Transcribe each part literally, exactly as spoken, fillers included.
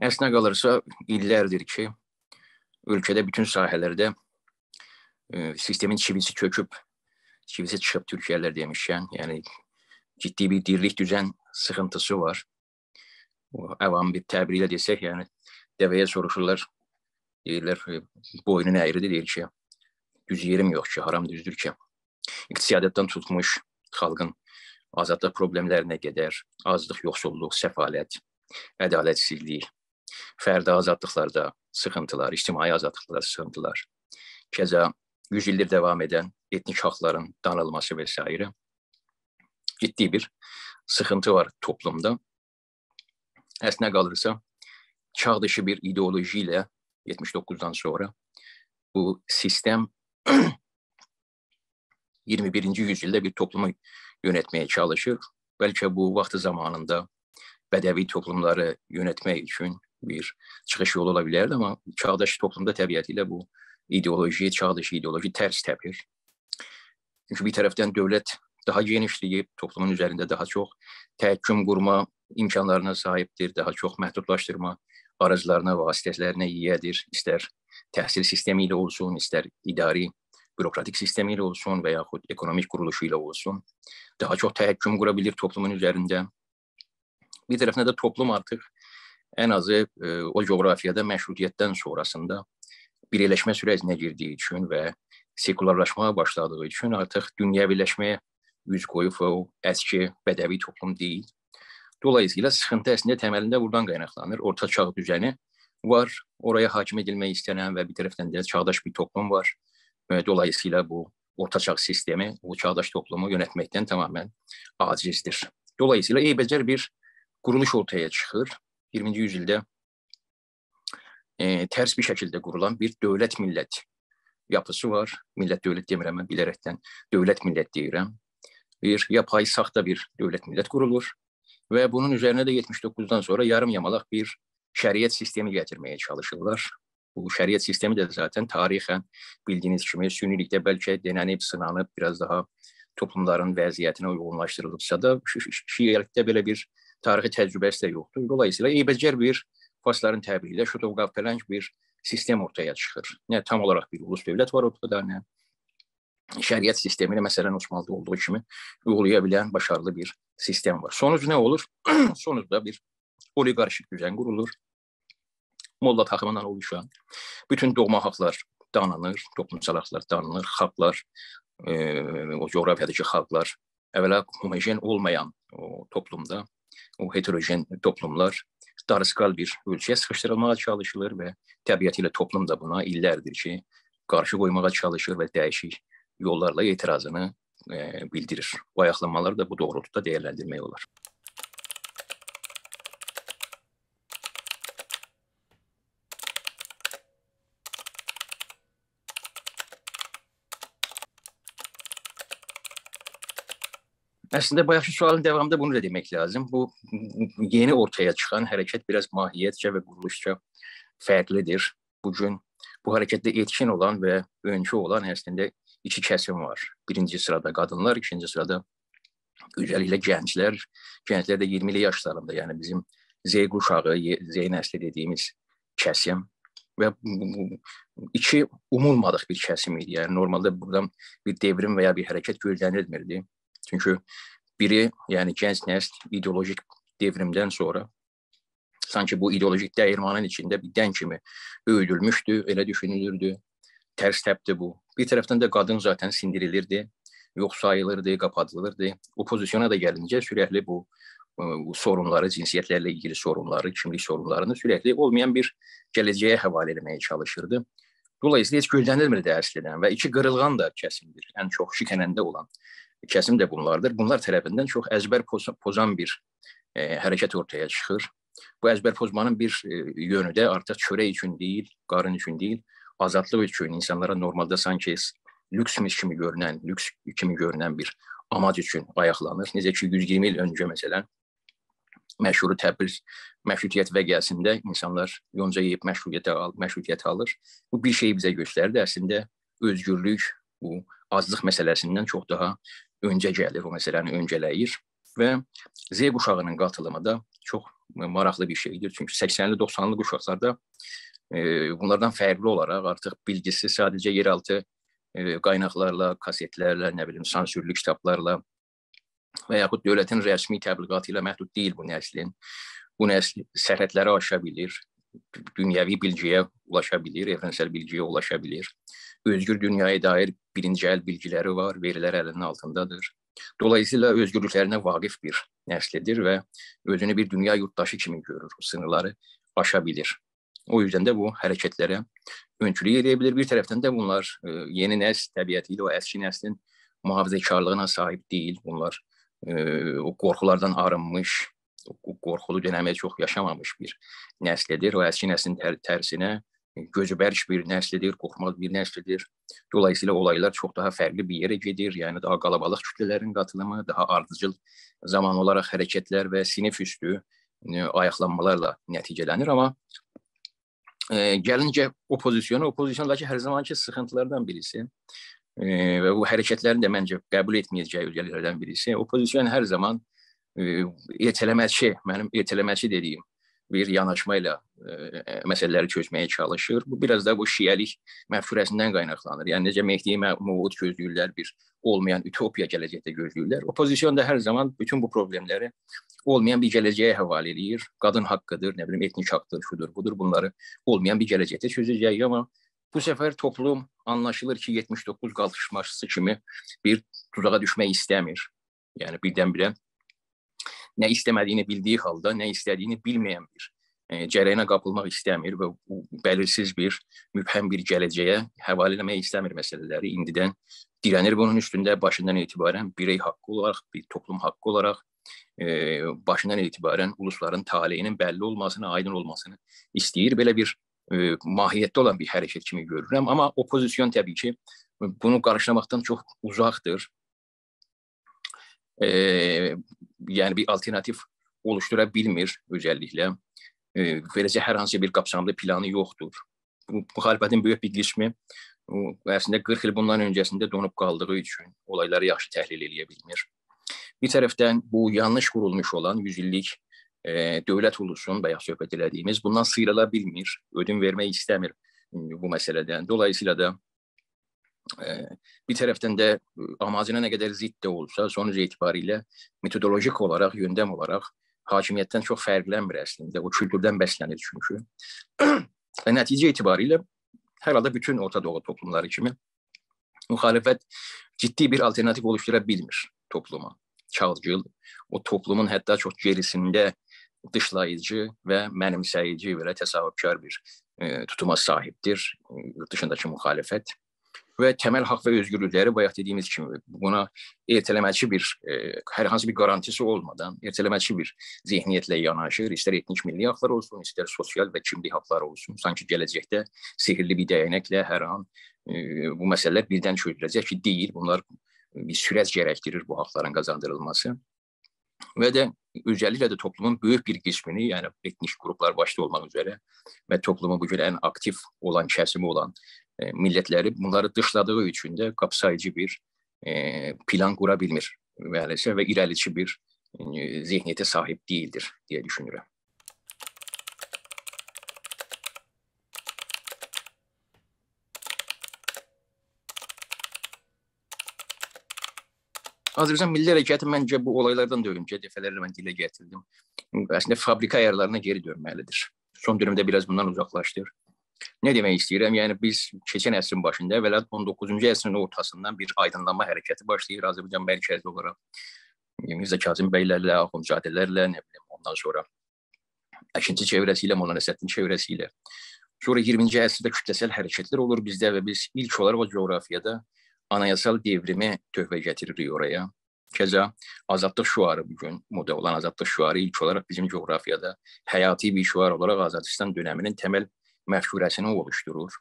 اصلینده قالیرسا، ایللردیر کی، اؤلکه‌ده بوتون ساحه‌لرده، ائ، سیستمین چیویسی چؤکوب، چیویسی چیخیب تورکیه‌لی‌لر دئمیشکن، یعنی جدی بیر دیرلیک دوزن سیخینتیسی وار. بو، عوام بیر تعبیر ایله دئسک، یعنی دوه‌یه سوروشورلار، دئییرلر، ائ، بوینون اَیریدیر، دئییر کی، دوز یئریم یوخ کی، هارام دوزدور کی. اقتصادیاتدان توتموش خالقین آزادلیق پروبلئملرینه قدر، آجلیق، یوخسوللوق، سفالت، عدالتسیزلیک، فردی آزادلیقلاردا سیخینتیلار، اجتماعی آزادلیقلاردا سیخینتیلار، کذا یوز ایلدیر داوام ائدن ائتنیک حاقلارین دانیلماسی و سایره جدی بیر سیخینتی وار توپلومدا. اصلینده قالیرسا، چاغ دیشی بیر ایدئولوژی ایله یئتمیش دوققوزدان سونرا بو سیستم ایگیرمی بیرینجی یوز ایلده بیر توپلومو یؤنتمه‌یه چالیشیر. بلکه بو واختی زامانیندا بدوی توپلوملاری یؤنتمک اوچون بیر چیخیش یولو اولا بیلردی، آمما چاغداش توپلومدا طبیعتی ایله بو ایدئولوژی، چاغداش ایدئولوژی ترس تپیر. چونکی بیر طرفدن دؤولت داها گئنیشله‌ییب، توپلومون اوزرینده داها چوخ تحکم قورما امکانلارینا صاحیبدیر، داها چوخ محدودلاشدیرما آراجلارینا، واسطه‌لرینه ییه‌دیر. ایستر تحصیل سیستمی ایله اولسون، ایستر اداری، بوروکراتیک سیستمی ایله اولسون و یاخود اکونومیک قورولوشو ایله اولسون، داها چوخ تحکم قورا بیلیر توپلومون اوزرینده. بیر طرفدن ده توپلوم آرتیق ان آزی، ائ، او جغرافیادا مشروطیتدن سونراسیندا بیرلشمه سورجینه گیردیگی اوچون و سکولارلاشماغا باشلادیغی اوچون آرتیق دونیوی‌لشمه‌یه اوز قویوب و او اسکی بدوی توپلوم دئییل. دولاییسییلا سیخینتی اصلینده تملینده بورادان قایناقلانیر. اورتا چاغ دوزنی وار، اورایا حاکم ائدیلمک ایسته‌نن و بیر طرفدن ده چاغداش بیر توپلوم وار. ائ، دولاییسییلا بو اورتا چاغ سیستمی، بو چاغداش توپلومو یؤنتمکدن تمامیله عاجزدیر. دولاییسییلا اییبجر بیر قورولوش اورتایا چیخیر. ایگیرمینجی یوز ایلده، ائ، ترس بیر شکیلده قورولان بیر دؤولت-میللت یاپیسی وار. میللت-دؤولت دئمیرم، من بیله‌رکدن دؤولت-میللت دئییرم. بیر یاپای، ساختا بیر دؤولت-میللت قورولور و بونون اوزرینه ده یئتمیش دوققوزدان سونرا یاریم یامالاق بیر شریعت سیستمی گتیرمه‌یه چالیشیرلار. بو شریعت سیستمی ده ذاتاً تاریخاً بیلدیگینیز کیمی سنی‌لیکده بلکه دئنه‌نیب، سینانیب، بیر آز داها توپلوملارین وضعیتینه اویغونلاشدیریلیبسا دا، شی-، شی-، شیعه‌لیکده بئله بیر تاریخی تجربه‌سی ده یوخدور. دولاییسییلا اییبجر بیر، فارسلارین تعبیری ایله شوتوقاف پلنگ بیر سیستم اورتایا چیخیر. نه تام اولاراق بیر اولوس دؤولت وار اورتادا، نه شریعت سیستمی ایله، مثلاً، عثمانلی‌دا اولدوغو کیمی اویغولایا بیلن باشاریلی بیر سیستم وار. سونوج نه اولور؟ سونوجدا بیر اولیگارشیک دوزن قورولور. موللا تاخیمیندان اولوشان بوتون دوغما حاقلار دانینیر، توپلومسال حاقلار دانینیر، خالقلار، ائ، او جغرافیاداکی خالقلار، اولا هوموژن اولمایان او توپلومدا، او هتروژن توپلوملار داریسقال بیر اؤلچویه سیخیشدیریلماغا چالیشیلیر و طبیعتی ایله توپلوم دا بونا ایللردیر کی، قارشی قویماغا چالیشیر و دییشیک یوللارلا اعتراضینی، ائ، بیلدیریر. بو آیاقلانمالار دا بو دوغرولتودا دیرلندیرمک اولار. اصلینده، بایاقکی سؤالین داوامیندا بونو دا دئمک لازیم. بو، بو یئنی اورتایا چیخان حرکت بیر آز ماهیتجه و قورولوشجا فرقلیدیر. بو گون بو حرکتده ائتکین اولان و اؤنچو اولان اصلینده ایکی کسیم وار. بیرینجی سیرادا قادینلار، ایکینجی سیرادا اؤزللیکله گنجلر. گنجلر ده ایگیرمی‌لی یاشلاریندا، یعنی بیزیم Z قوشاغی، ی-، Z نسلی دئدیگیمیز کسیم. و بو، بو، بو ایکی اومولمادیق بیر کسیم ایدی. یعنی نورمالدا بورادان بیر دئوریم و یا بیر حرکت گؤزله‌نیلمیردی. چونکی بیری، یعنی گنج نسل ایدئولوژیک دئوریمدن سونرا سانکی بو ایدئولوژیک دییرمانین ایچینده بیر دن کیمی اؤیودولموشدو، ائله دوشونولوردو. ترس تپدی بو. بیر طرفدن ده قادین ذاتاً سیندیریلیردی، یوخ ساییلیردی، قاپادیلیردی. اوپوزیسیونا دا گلینجه سورکلی بو، ائ، بو سورونلاری، جنسیتلرله ایلگیلی سورونلاری، کیملیک سورونلارینی سورکلی اولمایان بیر گله‌جه‌یه حواله ائله‌مه‌یه چالیشیردی. دولاییسییلا هئچ گؤزله‌نیلمیردی اصلینده و ایکی قیریلغان دا کسیمدیر. ان چوخ شیکننده اولان کسیم ده بونلاردیر. بونلار طرفیندن چوخ ازبر پوز-، پوزان بیر، ائ، حرکت اورتایا چیخیر. بو ازبر پوزمانین بیر، ائ، یؤنو ده آرتیق چؤرک اوچون دئییل، قارین اوچون دئییل، آزادلیق اوچون، اینسانلارا نورمالدا سانکی لوکسموش کیمی گؤرونن، لوکس کیمی گؤرونن بیر آماج اوچون آیاقلانیر. نئجه کی، یوز ایگیرمی ایل اؤنجه، مثلاً، مشهور تبریز مشروطیت واقعه‌سینده اینسانلار یونجا یئییب مشروطیتی آل-، مشروطیتی آلیر. بو بیر شئیی بیزه گؤستردی. اصلینده اؤزگورلوک بو آجلیق مسئله‌سیندن چوخ داها اؤنجه گلیر، او مسئله‌نی اؤنجه‌له‌ییر. و Z قوشاغینین قاتیلیمی دا چوخ ماراقلی بیر شئیدیر. چونکی سکسنلی، دوخسانلی قوشاقلاردا، ائ، بونلاردان فرقلی اولاراق آرتیق بیلگیسی ساده‌جه یئرآلتی، ائ، قایناقلارلا، کاستلرله، نه بیلیم، سانسورلو کیتابلارلا و یاخود دؤولتین رسمی تبلیغاتی ایله محدود دئییل بو نسلین. بو نسل سرحدلری آشا بیلیر، دونیوی بیلگی‌یه اولاشا بیلیر، ائورنسل بیلگی‌یه اولاشا بیلیر. اؤزگور دونیایا دایر بیرینجی ال بیلگیلری وار، وئریلر الینین آلتیندادیر. دولاییسییلا اؤزگورلوکلرینه واقف بیر نسلدیر و اؤزونو بیر دونیا یورتداشی کیمی گؤرور، او سینیرلاری آشا بیلیر. او یوزدن ده بو حرکتلره اؤنکولوک ائله‌یه بیلیر. بیر طرفدن ده بونلار، ائ، یئنی نسل طبیعتی ایله او اسکی نسلین محافظه‌کارلیغینا صاحیب دئییل. بونلار، ائ، او قورخولاردان آرینمیش، او قورخولو دؤنمی چوخ یاشامامیش بیر نسلدیر. او اسکی نسلین تر-، ترسینه، ائ، گؤزو برک بیر نسلدیر، قورخماز بیر نسلدیر. دولاییسییلا اولایلار چوخ داها فرقلی بیر یئره گئدیر. یعنی داها قالابالیق کوتله‌لرین قاتیلیمی، داها آردیجیل زامان اولاراق حرکتلر و صینیف اوستو، ائ، آیاقلانمالارلا نتیجه‌لنیر. آمما، ائ، گلینجه اوپوزیسیونا، اوپوزیسیون دا کی، هر زامانکی سیخینتیلاردان بیریسی، ائ، و بو حرکتلرین ده منجه قبول ائتمه‌یه‌جه‌یی اؤزگه‌لردن بیریسی، اوپوزیسیون هر زامان، ائ، ارتله‌مه‌چی، منیم ارتله‌مه‌چی دئدیییم بیر یاناشما ایله، ائ، مسئله‌لری چؤزمه‌یه چالیشیر. بو بیر آز دا بو شیعه‌لیک مفکوره‌سیندن قایناقلانیر. یعنی نئجه مهدی مو-، موعود گؤزله‌ییرلر، بیر اولمایان اوتوپیا گله‌جکده گؤزله‌ییرلر، اوپوزیسیون دا هر زامان بوتون بو پروبلئملری اولمایان بیر گله‌جه‌یه حواله ائله‌ییر. قادین حاققیدیر، نه بیلیم، ائتنیک حاقدیر، شودور، بودور. بونلاری اولمایان بیر گله‌جکده چؤزه‌جه‌ییک، آمما بو سفر توپلوم آنلاشیلیر کی، یئتمیش دوققوز قالخیشماسی کیمی بیر دوزاغا دوشمک ایسته‌میر. یعنی بیردن-بیره نه ایسته‌مه‌دییینی بیلدییی حالدا، نه ایسته‌دییینی بیلمه‌ین بیر، ائ، جریانا قاپیلماق ایسته‌میر و بو بلیرسیز بیر، مبهم بیر گله‌جه‌یه حواله ائله‌مک ایسته‌میر مسئله‌لری. ایندیدن دیره‌نیر بونون اوستونده، باشیندان اعتباراً بیرئی حاققی اولاراق، بیر توپلوم حاققی اولاراق، ائ، باشیندان اعتباراً اولوسلارین طالعی‌نین بللی اولماسینی، آیدین اولماسینی ایسته‌ییر. بئله بیر، ائ، ماهیتده اولان بیر حرکت کیمی گؤرورم. آمما اوپوزیسیون طبیعی کی، بونو قارشیلاماقدان چوخ اوزاقدیر. ائ، یعنی بیر آلترناتیو اولوشدورا بیلمیر اؤزللیکله. ائ، بئله‌جه هر هانسی بیر قاپساملی پلانی یوخدور. بو، مخالفتین بؤیوک بیر قیسمی، بو، اصلینده قیرخ ایل بوندان اؤنجه‌سینده دونوب قالدیغی اوچون اولایلاری یاخشی تحلیل ائله‌یه بیلمیر. بیر طرفدن بو یانلیش قورولموش اولان یوز ایللیک، ائ، دؤولت اولوسون، بایاق صحبت ائله‌دیییمیز، بوندان سییریلا بیلمیر، اؤدون وئرمک ایسته‌میر، ائ، بو مسئله‌دن. دولاییسییلا دا، ائ، بیر طرفدن ده، ائ، آماجینا نه قدر ضد ده اولسا، سونوج اعتباری ایله متودولوژیک اولاراق، یؤندم اولاراق حاکمیتدن چوخ فرقلنمیر اصلینده. او کولتوردن بسله‌نیر چونکی. و نتیجه اعتباری ایله هر حالدا بوتون اورتا دوغو توپلوملاری کیمی مخالفت جدی بیر آلترناتیو اولوشدورا بیلمیر توپلوما. چالجیل، او توپلومون حتی چوخ گئریسینده دیشلاییجی و منیمسه‌ییجی، بئله تصاحب‌کار بیر، ائ، توتوما صاحیبدیر، ائ، یورت دیشینداکی مخالفت. و تمل حاق و اؤزگورلوکلری، بایاق دئدیییمیز کیمی، بونا ارتله‌مه‌چی بیر، ائ، هر هانسی بیر گارانتیسی اولمادان ارتله‌مه‌چی بیر ذهنیتله یاناشیر. ایستر ائتنیک میللی حاقلار اولسون، ایستر سوسیال و کیملیک حاقلاری اولسون. سانکی گله‌جکده سحرلی بیر دَیَنکله هر آن، ائ، بو مسئله‌لر بیردن چؤزوله‌جک کی، دئییل. بونلار بیر سورج گرکدیریر بو حاقلارین قازاندیریلماسی. و ده اؤزللیکله ده توپلومون بؤیوک بیر قیسمینی، یعنی ائتنیک قروپلار باشدا اولماق اوزره و توپلومون بو گون ان آکتیو اولان کسیمی اولان، ائ، میللتلری، بونلاری دیشلادیغی اوچون ده قاپساییجی بیر، ائ، پلان قورا بیلمیر مع‌الاسف و ایره‌لیچی بیر، ائ، ذهنیته صاحیب دئییلدیر دئیه دوشونورم. آذربایجان میللی حرکتی منجه بو اولایلاردان دا اؤنجه دفعه‌لرله من دیله گتیردیم. اصلینده فابریکا آیارلارینا گئری دؤنمه‌لیدیر. سون دؤنمده بیر آز بوندان اوزاقلاشدیر. نه دئمک ایسته‌ییرم؟ یعنی بیز کئچن عصرین باشیندا، ائولا اون دوققوزونجو عصرین اورتاسیندان بیر آیدینلانما حرکتی باشلاییر آذربایجان مرکزلی اولاراق. میرزا کاظم بیگلرله، آخوندزاده‌لرله، نه بیلیم، اوندان سونرا اکینچی چئوره‌سی ایله، مولانا نصرالدین چئوره‌سی ایله. سونرا اییرمینجی عصرده کوتله‌سل حرکتلر اولور بیزده و بیز ایلک اولاراق او جغرافیادا آنایاسال دئوریمی تحفه گتیریریک اورایا. کذا آزادلیق شعاری، بو گون مودا اولان آزادلیق شعاری ایلک اولاراق بیزیم جغرافیادا حیاتی بیر شعار اولاراق آزادیستان دؤنمی‌نین تمل مفکوره‌سینی اولوشدورور.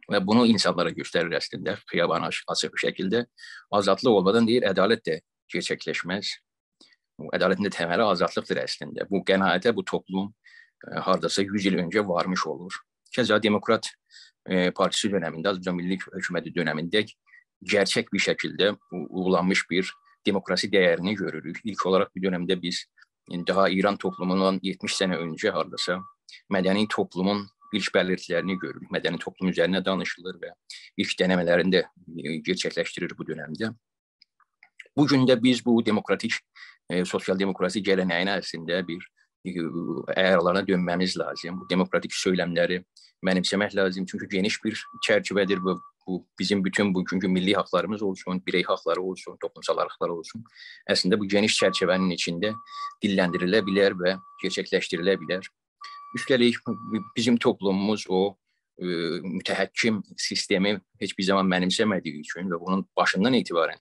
و بونو اینسانلارا گؤستریر اصلینده، خیابانا آچ-، آچیق بیر شکیلده. آزادلیق اولمادان، دئییر، عدالت ده گئرچکلشمز. بو عدالتین ده تملی آزادلیقدیر اصلینده. بو قناعته بو توپلوم، ائ، هارداسا یوز ایل اؤنجه وارمیش اولور. کذا دموکرات، ائ، پارتیسی دؤنمینده، آذربایجان میللی حکومتی دؤنمینده گئرچک بیر شکیلده او-، اویغولانمیش بیر دموکراسی دَیَرینی گؤروروک. ایلک اولاراق بیر دؤنمده بیز داها ایران توپلوموندان یئتمیش سنه اؤنجه هارداسا مدنی توپلومون ایلک بلیرتیلرینی گؤروروک. مدنی توپلوم اوزرینه دانیشیلیر و ایلک دئنه‌مه‌لرینی ده، ائ، گئرچکلشدیریر بو دؤنمده. بو گون ده بیز بو دموکراتیک، ائ، سوسیال دموکراسی گله‌نه‌یینه اصلینده بیر، ائ، آیاقلارینا دؤنمه‌میز لازیم. بو دموکراتیک سؤیلملری منیمسه‌مک لازیم. چونکی گئنیش بیر چرچیوه‌دیر بو. بو بیزیم بوتون بوگونکو میللی حاقلاریمیز اولسون، بیرئی حاقلاری اولسون، توپلومسال حاقلار اولسون. اصلینده بو گئنیش چرچیوه‌نین ایچینده دیللندیریله بیلر و گئرچکلشدیریله بیلر. اوسته‌لیک، بیزیم توپلوموموز او، ائ، متحکم سیستمی هئچ بیر زامان منیمسه‌مه‌دیگی اوچون و بونون باشیندان اعتباراً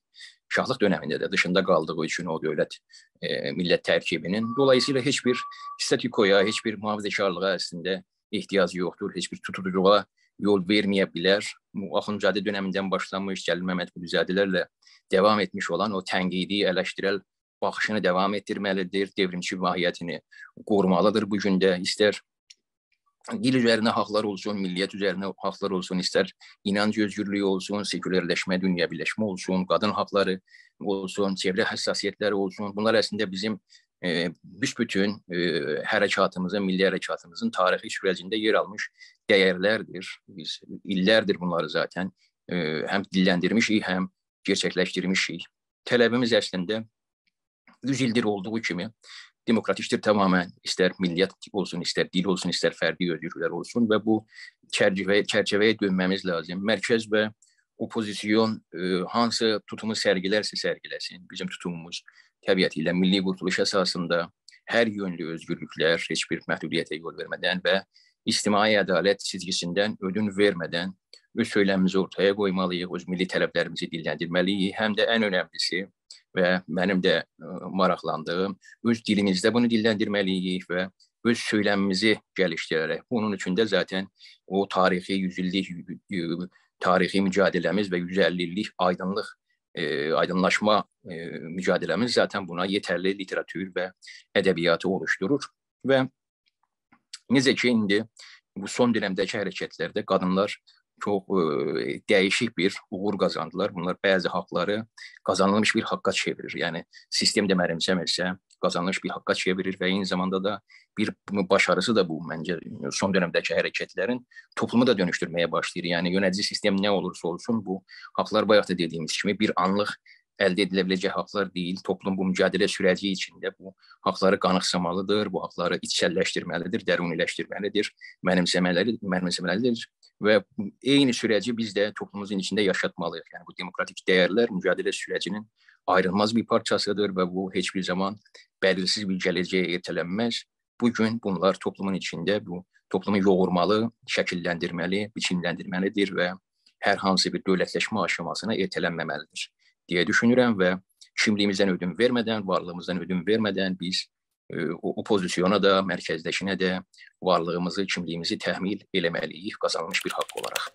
شاهلیق دؤنمینده ده دیشیندا قالدیغی اوچون او دؤولت، ائ، میللت ترکیبینین، دولاییسییلا هئچ بیر استاتیکویا، هئچ بیر محافظه‌کارلیغا اصلینده احتیاج یوخدور، هئچ بیر توتوجولوغا یول وئرمه‌یه بیلر. بو آخوندزاده دؤنمیندن باشلانمیش، جلیل ممدقلیزاده‌لرله داوام ائتمیش اولان او تنقیدی، ائلشدیرل باخیشینی داوام ائتدیرمه‌لیدیر، دئوریمچی ماهیتینی قورومالیدیر بو گون ده. ایستر دیل اوزرینه حاقلار اولسون، میللیت اوزرینه حاقلار اولسون، ایستر اینانج اؤزگورلویو اولسون، سکولارلشمه، دونیابیرلشمه اولسون، قادین حاقلاری اولسون، چئوره حساسیتلری اولسون. بونلار اصلینده بیزیم، ائ، بوسبوتون، ائ، حرکاتیمیزین، میللی حرکاتیمیزین تاریخی سورجینده یئر آلمیش دَیرلردیر. بیز ایللردیر بونلاری ذاتاً، ائ، هم دیللندیرمیشیک، هم گئرچکلشدیرمیشیک. طلبیمیز اصلینده یوز ایلدیر اولدوغو کیمی دموکراتیکدیر تماماً. ایستر میللیت اولسون، ایستر دیل اولسون، ایستر فردی اؤزگورلوکلر اولسون و بو چرچیوه‌یه، چرچیوه‌یه دؤنمه‌میز لازیم. مرکز و اوپوزیسیون، ائ، هانسی توتومو سرگیلرسه سرگیله‌سین، بیزیم توتوموموز طبیعتی ایله میللی قورتولوش اساسیندا هر یؤنلو اؤزگورلوکلر، هئچ بیر محدودیته یول وئرمه‌دن و اجتماعی عدالت چیزگیسیندن اؤدون وئرمه‌دن اؤز سؤیلمیمیزی اورتایا قویمالیییق، اؤز میللی طلبلریمیزی دیللندیرمه‌لیییک. هم ده ان اؤنملیسی و منیم ده، ائ، ماراقلاندیغیم، اؤز دیلیمیزده بونو دیللندیرمه‌لیییک و اؤز سؤیلمیمیزی گلیشدیره‌رک. بونون اوچون ده ذاتاً او تاریخی، یوز ایللیک، ائ، تاریخی مجادله‌میز و یوز اللی ایللیک آیدینلیق، ائ، آیدینلاشما، ائ، مجادله‌میز ذاتاً بونا یئترلی لیتراتور و ادبیاتی اولوشدورور. و نئجه کی، ایندی بو سون دؤنمده‌کی حرکتلرده قادینلار چوخ، ائ، دییشیک بیر اوغور قازاندیلار. بونلار بعضی حاقلاری قازانیلمیش بیر حاققا چئویریر. یعنی، سیستم ده منیمسه‌میرسه، قازانیلمیش بیر حاققا چئویریر و عینی زاماندا دا بیر باشاریسی دا بو، منجه، سون دؤنمده‌کی حرکتلرین توپلومو دا دؤنوشدورمه‌یه باشلاییر. یعنی، یؤنه‌دیجی سیستم نه اولورسا اولسون، بو حاقلار، بایاق دا دئدیییمیز کیمی، بیر آنلیق الده ائدیله بیله‌جک حاقلار دئییل. توپلوم بو مجادله سورجی ایچینده بو حاقلاری قانیقسامالیدیر، بو حاقلاری ایچسللشدیرمه‌لیدیر، درونی‌لشدیرمه‌لیدیر، منیمسه‌مه‌لیدیر، منیمسه‌مه‌لیدیر. و عینی سورجی بیز ده توپلوموموزون ایچینده یاشاتمالیییق. یعنی، بو دموکراتیک دَیرلر مجادله سورجینین آیریلماز بیر پارچاسیدیر و بو هئچ بیر زامان بلیرسیز بیر گله‌جه‌یه ارتلنمز. بو گون بونلار توپلومون ایچینده، بو توپلومو یوغورمالی، شکیللندیرمه‌لی، بیچیملندیرمه‌لیدیر و هر هانسی بیر دؤولتلشمه آشاماسینا ارتلنمه‌مه‌لیدیر دئیه دوشونورم و کیملیییمیزدن اؤدون وئرمه‌دن، وارلیغیمیزدان اؤدون وئرمه‌دن بیز، ائ، او، اوپوزیسیونا دا، مرکزده‌کینه ده وارلیغیمیزی، کیملیییمیزی تحمیل ائله‌مه‌لیییک قازانیلمیش بیر حاق اولاراق.